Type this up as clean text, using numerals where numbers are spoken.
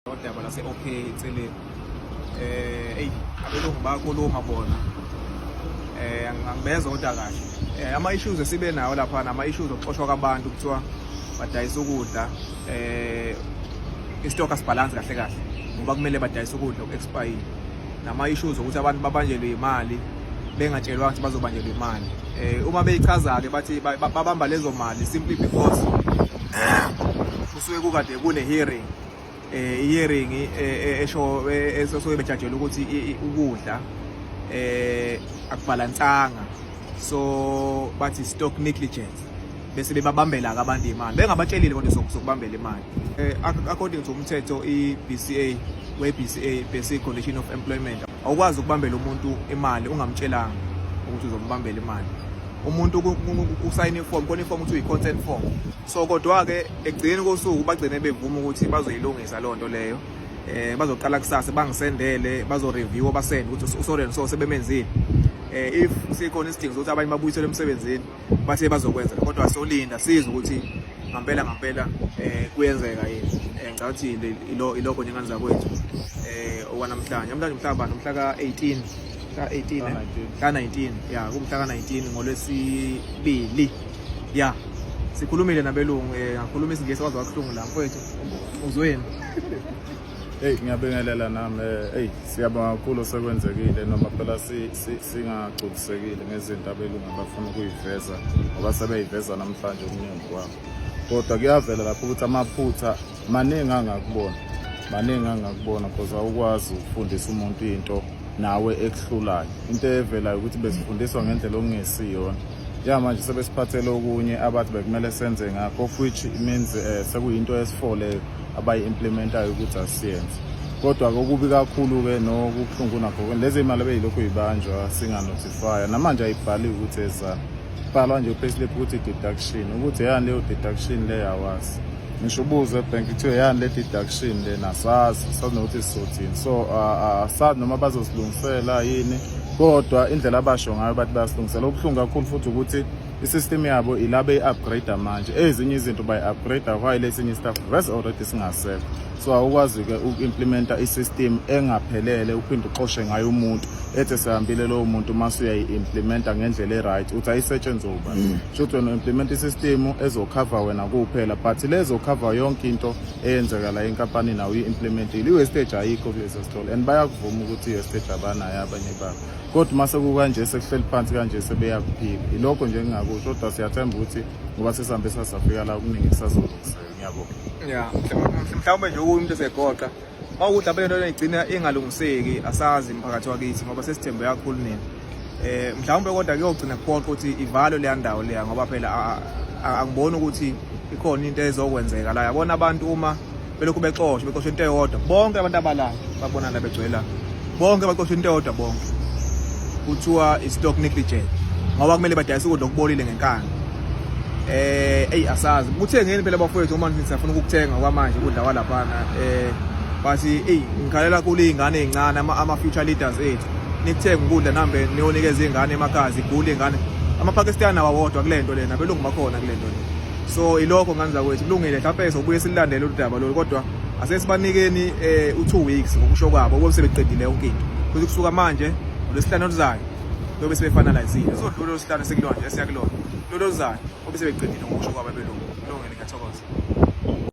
Udaba lase-OK eceleni. Eyi, abelungu bayakhuluma bona. Angibezwa kodwa kahle. Ama-issues esibe nawo laphana, ama-issues okuxoshwa kwabantu, kuthiwa badayisa ukudla, i-stock asibhalansi kahle kahle ngoba kumele badayise ukudla oku-expire, nama-issues okuthi abantu babanjelwe imali bengatshelwa ukuthi bazobanjelwa imali. Uma beyichaza-ke bathi babamba lezo mali simply because kusuke kukade kune-hearing, i-hearing esho esuke bejajela ukuthi ukudla akubhalansanga, so bathi stock negligence, bese bebabambela-ke abantu imali bengabatshelile kodwa sokubambela imali. According to umthetho i-BCA we-BCA, Basic Condition of Employment, awukwazi ukubambela umuntu imali ungamtshelanga ukuthi uzombambela imali. Umuntu usayina iform, khona iform kuthiwa i-consent form. So kodwa-ke ekugcineni kosuku bagcine bevuma ukuthi bazoyilungisa leyo nto leyo. Bazoqala kusasa bangisendele, bazo-review, basende ukuthi usore so sebemenzile. If sikhona isidingo sokuthi abanye babuyiselwe emsebenzini, bathe bazokwenza, kodwa solinda sizwe ukuthi ngampela ngampela kuyenzeka yini. Ngicabanga ukuthi ilokho nje, ngane zakwethu, okwanamhlanje. Namhlanje umhla bani? Umhla ka-18, mhla 18, eh? Ka 19, ya, kumhla ka 19, ngolwesibili. Ya, sikhulumile nabelungu, ngakhuluma isiNgisi kwaze kwakuhlungu la, mfowethu, uzweni. Hey, ngiyabingelela nami. Hey, siyabonga kakhulu sekwenzekile, noma phela singagculisekile ngezinto abelungu abafuna ukuyiveza, ngoba sebeyiveza namhlanje umnyombo wabo. Kodwa kuyavela lapho ukuthi amaphutha maningi angakubona, maningi angakubona, because awukwazi ukufundisa umuntu into nawe ekuhlulayo. Into evelayo ukuthi besifundiswa ngendlela okungesiyona. Njengamanje sebesiphathele okunye abathi bekumele senze ngakho, of which means sekuyinto yesi-4 leyo abayi-implementayo ukuthi asiyenze. Kodwa-ke okubi kakhulu-ke nokubuhlungu nakho, lezi imali ebeyilokhu yibanjwa singanotifya, namanje ayibhaliwe ukuthi ezani, bhalwa nje u-payslip ukuthi deduction, ukuthi yani leyo deduction leyo awazi. Ngisho ubuze ebhenki kuthiwe yani le deduction lena, asazi, sazi nokuthi sizothini. So asazi noma bazosilungisela yini, kodwa indlela abasho ngayo bathi bayasilungisela. Okubuhlungu kakhulu futhi ukuthi i-system yabo ila beyi-upgrade manje, ezinye izinto bayi-upgrade while esinye i-staff vese already singasekho. So awukwazi-ke uku-implementa i-system engaphelele uphinde uxoshe ngayo umuntu ethi sehambile lowo muntu, mase uyayi-implementa ngendlela e-right, uthi ayisetshenzwe ubani? Shuthi wena u-implementa i-system ezokhava wena kuphela, but le ezokhava yonke into eyenzeka la enkampanini awuyi-implementile. I-wastage ayikho kulesi sitolo and bayakuvuma ukuthi i-wastage abanayo abanye babo, kodwa uma sekukanje sekuhleli phansi kanje sebeyakuphika. Ilokho nje engingakusho, kodwa siyathemba ukuthi ngoba sesihambe sasafika la, okuningi kusazolungiseka. Ngiyabonga. Ya, mhlawumbe nje umuntu esegoqa mawukuthi lapha lento igcina ingalungiseki, asazi mphakathi wakithi, ngoba sesithembe kakhulu nina. Mhlawumbe kodwa kuyogcina kuphoqa ukuthi ivalwe leya ndawo leya, ngoba phela angiboni ukuthi ikhona into ezokwenzeka la. Yabona abantu uma belokhu bexoshwa, bexoshwa into eyodwa bonke, abantu abalayo babona la begcwele la bonke baxoshwa into eyodwa bonke, kuthiwa i-stock negligence ngoba kumele badayise ukudla okubolile ngenkani. Eyi, asazi kuthengeni phela bafowethu, uma nisafuna ukukuthenga kwamanje ukudla kwalaphana. Bathi eyi, ngikhalela kakhulu iy'ngane ey'ncane, ama-future leaders ethu, nikuthenga ukudla nambe niyonikeza iy'ngane emakhaya, zigule iy'ngane. AmaPakistani awawodwa kule nto lena, abelungu bakhona kule nto le. So ilokho, ngane zakwethu. Kulungile, mhlawumpe sobuye silandele udaba lolu, kodwa asesibanikeni u-2 weeks ngokusho kwabo kube sebeqedile yonke into, futhi kusuka manje ngolwesihlanu oluzayo kuyobe sebefinalizile. Sodlula olwesihlanu sekulona nje esiya kulona, lolu oluzayo kube sebeqedile ngokusho kwabo abelungu. Kulungile, ngiyathokoza.